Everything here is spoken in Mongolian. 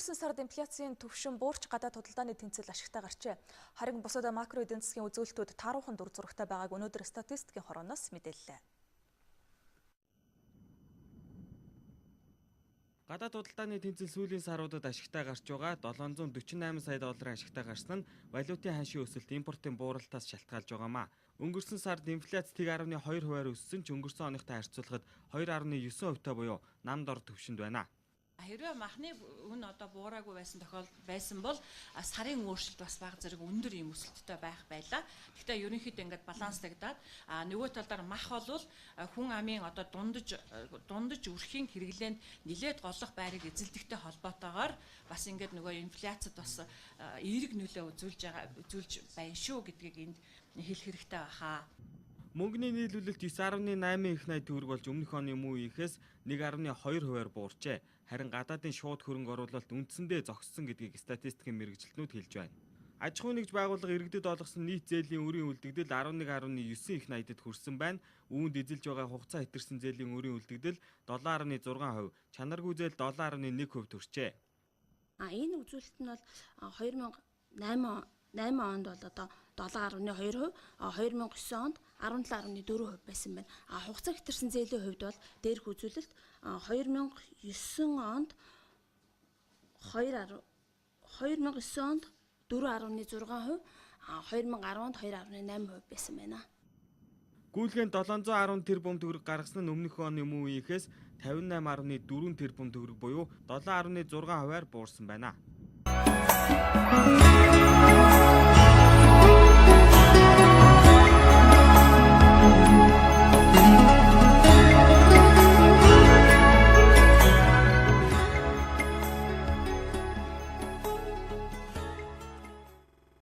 Өнгөрсөн сард инфляцийн түвшин буурч гадаад худалдааны тэнцэл ашигтай гарчээ. Харин бусад макро эдийн засгийн үзүүлэлтүүд тааруухан дүр зурагтай байгааг өнөөдөр статистикийн хорооноос мэдээллээ. Гадаад худалдааны тэнцэл сүүлийн саруудад ашигтай гарч байгаа 748 сая долларын ашигтай гарсан нь валютын ханшийн өсөлт, импортын бууралтаас шалтгаалж байгаамаа. Өнгөрсөн сард инфляц 1.2 хувиар өссөн ч өнгөрсөн оныхтой харьцуулахад 2.9 хувьтай буюу нам дор түвшинд байна. Хэрвээ махны үн одоо буураагүй байсан тохиол байсан бол сарын өөрчлөлт бас бага зэрэг өндөр юм өсөлттэй байх байлаа. Гэхдээ ерөнхийдөө ингээд баланслагдаад, нөгөө талаар мах бол хүн амын одоо дундаж өрхийн хэрэглээнд нилээд голлох байрыг эзэлдэгтэй холбоотойгоор бас ингээд нөгөө инфляцид бас эерэг нөлөө үзүүлж байгаа, үзүүлж байна шүү гэдгийг энд хэлэх хэрэгтэй баха. Мөнгөний нийлүүлэлт 9.8 их 80 төгрөг болж өмнөх оны мөн үеийнхээс 1.2 хувиар буурчээ. Харин гадаадын шууд хөрөнгө оруулалт үндсэндээ зогссон гэдгийг статистикийн мэргэжилтнүүд хэлж байна. Аж ахуйн нэгж байгууллага иргэдэд олгосон нийт зээлийн өрийн үлдэгдэл 11.9 их 80-д хүрсэн байна. Үүнд эзэлж байгаа хугацаа хэтэрсэн зээлийн өрийн үлдэгдэл 7.6%, чанаргүй зээл 7.1% төрчээ. Энэ үзүүлэлт нь бол 2008 8 онд бол одоо 7.2%, 2009 онд 17.4% байсан байна. А хугацаа хэтэрсэн зээлийн хувьд бол дээрх үзүүлэлт 2009 онд 2 2009 онд 4.6%, 2010 онд 2.8% байсан байна. Гүйлгээнд 710 тэрбум төгрөг гаргасан нь өмнөх оны мөн үеийнхээс 58.4 тэрбум төгрөг буюу 7.6 хувиар буурсан байна.